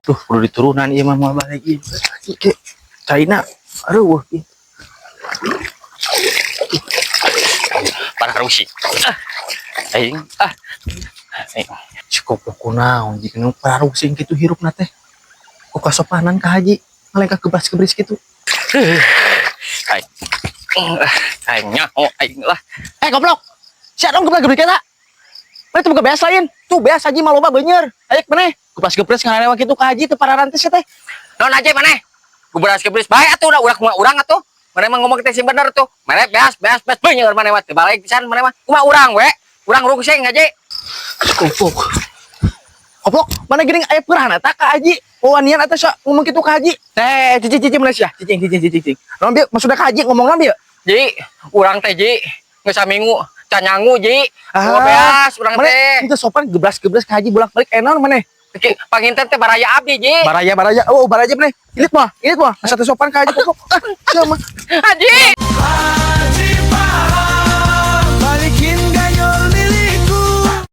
Tuh, kudu diturunan ieu mah, moal balik ieu. Ke China. Aduh, ieu. Parah rusi. Ah. Aing ah. Aing. Si koplok kunaon jika nu pararusing kitu hirupna teh. Kok kasopanan ka haji ngalengkah gebras-gebris kitu. Aing. Aing nyaho aing lah. Eh, goblok. Sia dong gebras-gebris kita. Mana tuh boga beas lain? Tuh beas haji mah loba beunyer. Ayo maneh. Gebras-gebris ngalewa kitu ka haji teu pararantes sia teh. Naon aja maneh? Gebras gebris bae atuh udah urang kumaha urang atuh. Maneh mah ngomong teh sing bener tuh. Maneh beas beas beas beunyer maneh mah teu balik pisan maneh mah. Kumaha urang we? Urang rungsing aja. Goblok. Goblok, mana geuning aya peurahna eta ka haji. Wawanian eta sok ngomong kitu ka haji. Teh, cicing cicing mana sia? Cicing cicing cicing cicing. Naon bieu maksudna ka haji ngomong naon bieu? Ji, urang teh ji geus saminggu can nyangu, ji. Ah, Boga beas urang mana teh. itu sopan gebras-gebras ka haji bolak-balik eh naon maneh? Panginten teh baraya abdi, ji. Baraya baraya. Oh, baraya maneh. Ilit mah, ilit mah. Asa teu sopan ka haji, goblok. Ah, sia mah. Haji.